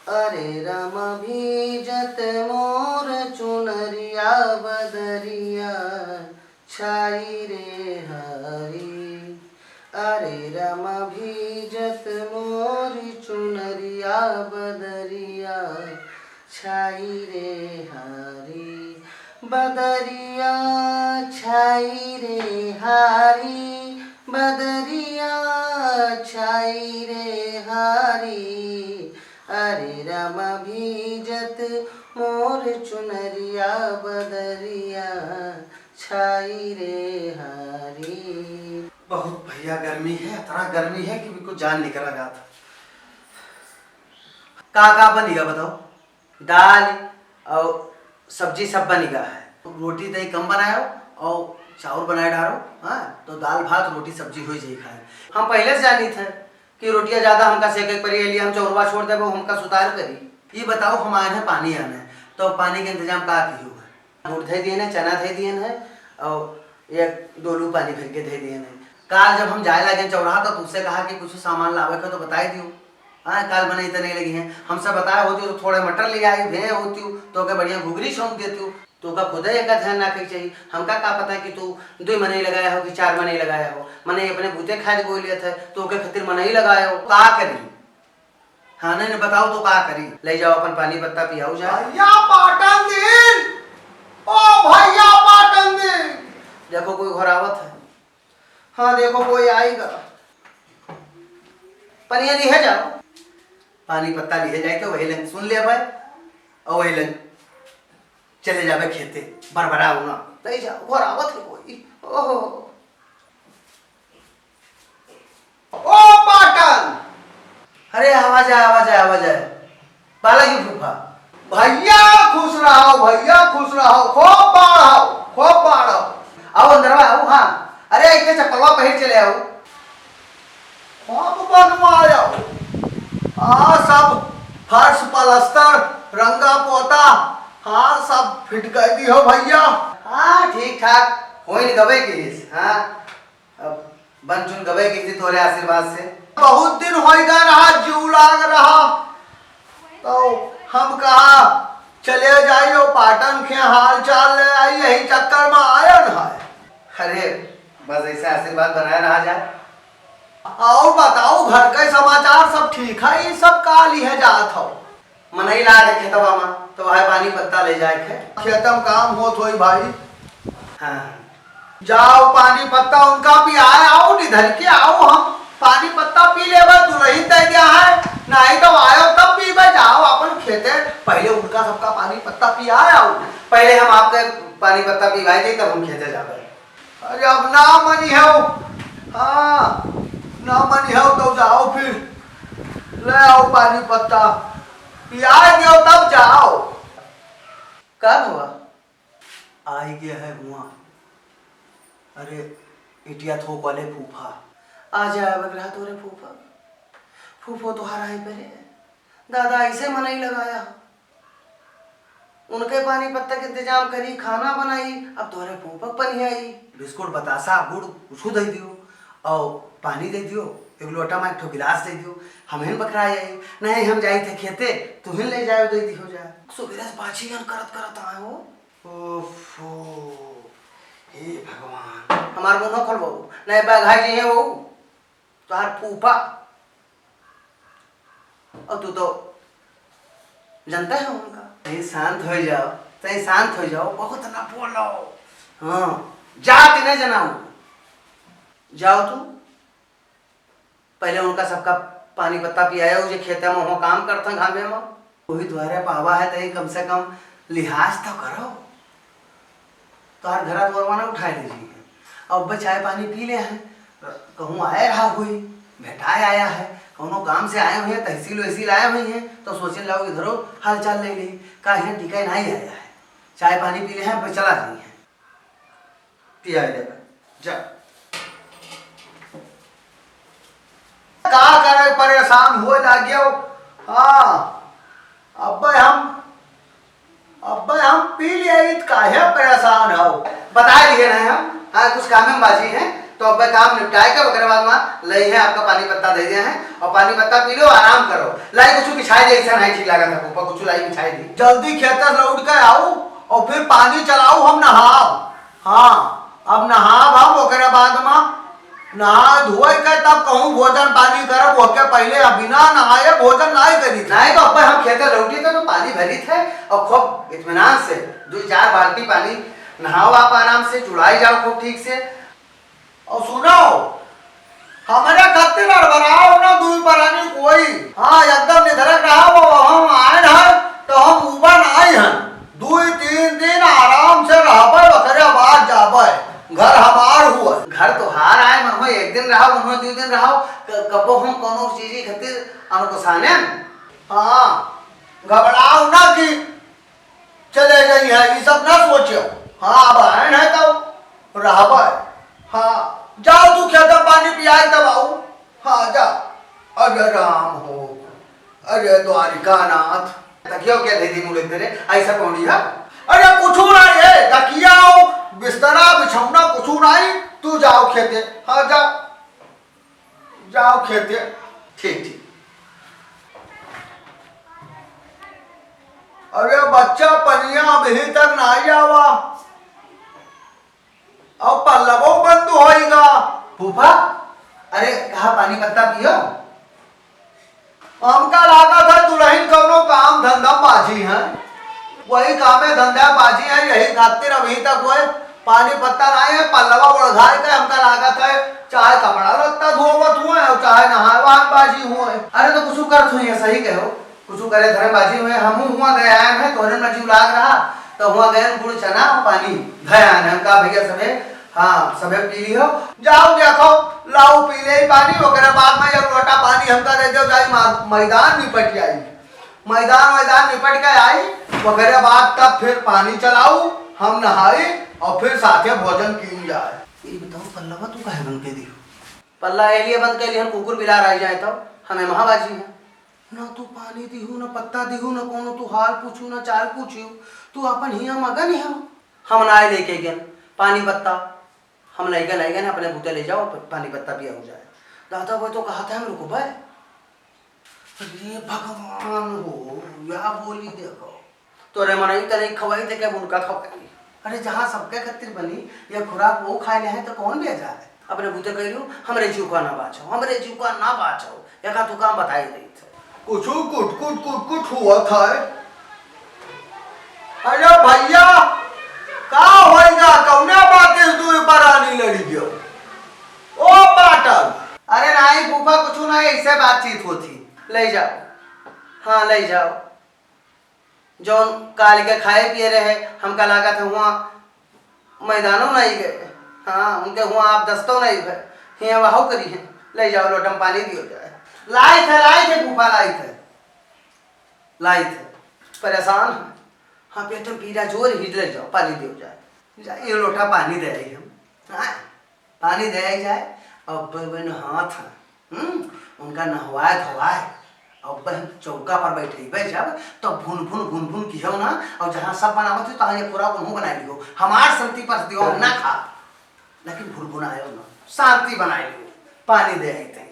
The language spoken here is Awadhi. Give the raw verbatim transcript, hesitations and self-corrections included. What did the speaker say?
अरे रामा भीजत मोर चुनरिया बदरिया छाई रे हरी। अरे रामा भीजत मोर चुनरिया बदरिया छाई रे हरी। बदरिया छाई रे हरी, बदरिया छाई रे हरी। अरे रामा भीजत मोर चुनरिया बदरिया छाई रे हरी। बहुत भैया गर्मी है, इतना गर्मी है कि बिल्कुल जान निकला जाता। का का बनिगा बताओ? दाल और सब्जी सब बनिगा है। रोटी तई कम बनायो और चाउर बनाए डारो, हाँ, तो दाल भात रोटी सब्जी हो जाई खाए। हम पहले से जानी थे कि रोटियाँ ज्यादा हमका सेके के पड़ी, एलिए हम चौरवा छोड़ देबो, हमका सुतार करी। ई बताओ, हम आए हैं पानी आने, तो पानी के इंतजाम का कियो है? बूट धई दिए हैं, चना धई दिए हैं और एक डोलू पानी भर के धई दिए हैं। काल जब हम जाए लगे चौराहा तो तुझसे कहा कि कुछ सामान लावे का तो बताई दियो। हाँ, काल बनाई तो नहीं लगी है, हमसे बताए होती तो थोड़े मटर ले आई, भें होती, तो के बढ़िया घुघरी छौंक देती। तो का खुदे एका ध्यान रखे के चाहिए। हमका का पता कि तू दुई मनई लगाया हो कि चार मनई लगाया हो, मनई अपने बूते खाए बोल लिया था, तो के खातिर मनई लगाया हो, का करी? हाँ, नहीं, नहीं, बताओ तो का करी? ले जाओ, अपन पानी पत्ता पियाओ जा। भैया पाटन दिन, ओ भैया पाटन दिन। देखो, कोई घर आवत है। हाँ, देखो, कोई आएगा। पनिया लिहे जाओ। पानी पत्ता लिहे जाए के वही लंग सुन ले भाई, और वही लंग चले जाबे खेते, बरबरा हो ना। ले जाओ, घर आवत है कोई। ओहो। ओ पाटन! अरे, आवा जाए, आवा जाए, आवा जाए। बालाजी फूफा। भैया खुश रहो, भैया खुश रहो, खूब बाढ़ो, खूब बाढ़ो। आओ अंदरवा आओ, हाँ। अरे, इके चप्पलवा पहिर चले आओ। खूब बनवायो। हाँ, सब फर्श पलस्तर, रंगा पोता, हाँ, सब फिट कर दियो भैया। हाँ, ठीक ठाक होइन गवे किहिस, हाँ। अब बन चुन गवे किहिस तोरे आशीर्वाद से। बहुत दिन होइगा रहा, जीव लाग रहा। तो हम कहा, चले जाइयो पाटन के हाल चाल ले आई, यही चक्कर में आयन है। अरे, बस ऐसे आशीर्वाद बनाए रहा जाए। और बताओ, घर के समाचार सब ठीक है? ये सब का लिहे जात हो? मनई लाग है खेतवा में, तो वह पानी पत्ता ले जाए के। खेतम काम होत होई भाई। हाँ। जाओ पानी पत्ता उनका पियाए आओ, निधर के आओ, हम पानी पत्ता पी लेबे, दुलहिन दे दिया है, नहीं तो आयो तब पीबे, जाओ अपन खेते, पहले उनका सबका पानी पत्ता पियाए आओ। पहले हम आपके पानी पत्ता पिवाए दे, तब हम खेते जाबे। अरे अब ना मनी हो, हाँ, ना मनी हो तो जाओ फिर, ले आओ पानी पत्ता, पियाए दियो तब जाओ। का हुआ? आई गया है हुआ। अरे, इटिया थोक वाले फूफा। आ जाए अब रहा तोरे फूफा। फूफो तोहार आए परे। दादा ऐसे मनई लगाया। उनके पानी पत्ता के इंतजाम करी, खाना बनाई, अब तोरे फूफा के पनियाई। बिस्कुट, बतासा, गुड़ कुछ दे दियो, और पानी दे दियो, एक लोटा में एक ठो गिलास दे दियो। हम हिन बखरा आई, नहीं हम जाई थे खेते, तू हिन ले जाए दे दियो जा। सुबेरे से बाछी करत करत आए हो। ओफो, हे भगवान। हमार मुंह न खोलबो, नहीं बघाई जइहे वो, तोहार फूफा। और तू तो जानता है उनका। तई शांत हो जाओ, तई शांत हो जाओ, बहुत ना बोलो। हाँ, जाति नहीं जनाओ, जाओ तू। पहले उनका सबका पानी पत्ता पियाया, उ जे खेते में हो काम करता घामे में, वही द्वारे पावा है, तो ये कम से कम लिहाज तो करो। तोहार घरा दुआरवा ना उठाए ले जी। अब बस चाय पानी पी ले हैं, कहूँ आए रहा हुई, भेटाए आया है, कौनो काम से आए हुए हैं, तहसील वहसील आए हुए हैं, तो सोचे लाओ इधरो हाल चाल ले ली, का है टीका नहीं आया है, चाय पानी पी ले हैं, बस चला रही है। पिया देबे, जा। का करे परेशान होए लागियो? हाँ, अब्बे हम, अब्बे हम पी लिए, इत काहे परेशान हो? बता दिए ना हम, हाँ, कुछ काम में बाजी हैं, तो अब काम निपटाए के ओकरे बाद मा लइहे आपका पानी पत्ता दे दे हैं और पानी पत्ता पी लो, आराम करो। लाई कुछ बिछाई दे, ऐसा नहीं ठीक लागत है, ऊपर कुछ लाई बिछाई दी। जल्दी खेते से लौट के आऊ और फिर पानी चलाऊ, हम नहाब। हाँ, अब नहाब हम, ओकरे बाद मा नहा धोए के तब कहूँ भोजन पानी करब, ओके पहले अब बिना नहाए भोजन नाई करी थे। नहीं तो अब हम खेते लौटी थे तो पानी भरी थे और खूब इत्मीनान से दो चार बाल्टी पानी नहाओ आप आराम से, जुड़ाई जाओ खूब ठीक से। और सुनो, हमरे खातिर हड़बड़ाओ ना दुई परानी कोई। हाँ, एकदम निधरक रहा, वो हम आए हैं तो हम उबा ना आई हैं। दुई तीन दिन आराम से रहबे, ओकरे बाद जाबे। घर हमार हुआ। घर तोहार आए, मन हो एक दिन रहा, मन हो दो दिन रहा, क-, कबो हम कोनो चीज खातिर अनुकसाने। हाँ, घबराओ ना कि चले गई है, ये सब ना सोचो। हाँ, अब आए हैं तो रहबे। हाँ, जाओ तू खेत में पानी पियाई तब आऊ। हाँ, जा। अरे राम हो, अरे द्वारिकानाथ। तकियो के दे दी मुड़े तेरे, ऐसा कौन है? अरे कुछ नहीं है, तकिया हो, बिस्तरा, बिछौना, कुछ नहीं। तू जाओ खेते। हाँ, जा, जाओ खेते। ठीक, ठीक। अरे बच्चा, पनिया अभी तक नहीं आवा। अब पल्लवो बंद होइगा। फूफा, अरे कहा पानी पत्ता पियो। हमका लागत है दुलहिन कौनो काम धंधा बाझी है, वही कामे धंधा बाझी है, यही खातिर अभी तक वो पानी पत्ता नाई है। पल्लवा ओढ़ाए के हमका लागत है चाहे कपड़ा लत्ता धोवत हुए और चाहे नहाए वहाए बाझी हुए। अरे तो कुछ करत हुई है, सही कहो। कुछ करे धरे बाजी में, हमहू हुआ गए आए हैं, तोहरे में जीव लाग रहा, तो हुआ गए गुड़ चना पानी धरे आए हैं। हम कहा, "भैया सभे, हाँ, सभे पी लियो।" जाओ देखो, लाओ पी ले पानी, ओकरे बाद में एक लोटा पानी हमका दे दो, जाई मा-, मैदान निपट आई। मैदान, मैदान निपट के आई, ओकरे बाद तब फिर पानी चलाऊ, हम नहाई और फिर साथे भोजन की जाए। ये बताओ पल्लवा, तू काहे बंद कर दियो? पल्ला ए लिए बंद कर लिहन, कुकुर बिलार आई जाए तो हमें महाबाजी है। ना तू पानी दिहू, ना पत्ता दिहू, ना कोनो तू हाल पूछू, ना चाल पूछू। तू अपन हिया मगन ही हो। हम ना आए लेके गन पानी पत्ता, हम लइका लइका ना अपने बूते ले जाओ, प-, पानी पत्ता पिया हो जाए। दादा वो तो कहा था हम रुकबे। अरे भगवान हो, या बोली देखो। तोरे मनई तरे खवाई थे क्या उनका खवाई? अरे जहाँ सबके खातिर बनी, ये खुराक वो खाए ले हैं तो कौन भी जाए? अपने बूते कह लू, हमरे जीव का ना बाचो, हमरे जीव का ना बाचो। एका तू काम बताई रही थे। कुछ कुट कुट कुट कुट हुआ था। अरे भैया, का होइगा? कौना बात इस दुई परानी लड़ी गयो? ओ पाटल। अरे नाई फूफा, कुछ ना, ऐसे बातचीत होती। ले जाओ, हाँ ले जाओ। जौन काल के खाए पिए रहे, हमका लागत है हुआ मैदानो नहीं गए। हाँ, उनके हुआ आप दस्तो नहीं भए। हियाँ वहू करी है, ले जाओ लोटम पानी दियो जाए। लाई थे, लाई थे फूफा, लाई थे, लाई थे। परेशान है। हाँ, पेट में पीड़ा जोर ही, ले जाओ, पानी दियो जाए। जा, ये लोटा पानी दे आई हम। हाँ, पानी दे आई जाए, अब बन हाथ है। हम्म, उनका नहवाए धोवाए, अब बहन चौका पर बैठेबे जब, तो भुन भुन भुन भुन किहो ना, और जहाँ सब बनावत हो, तहाँ ये पूरा उन्हों बनाए लिहो। हमार शांति पर दियो, हम ना खा, लेकिन भुन भुन आयो ना, शांति बनाए लिहो, पानी दे आई तई।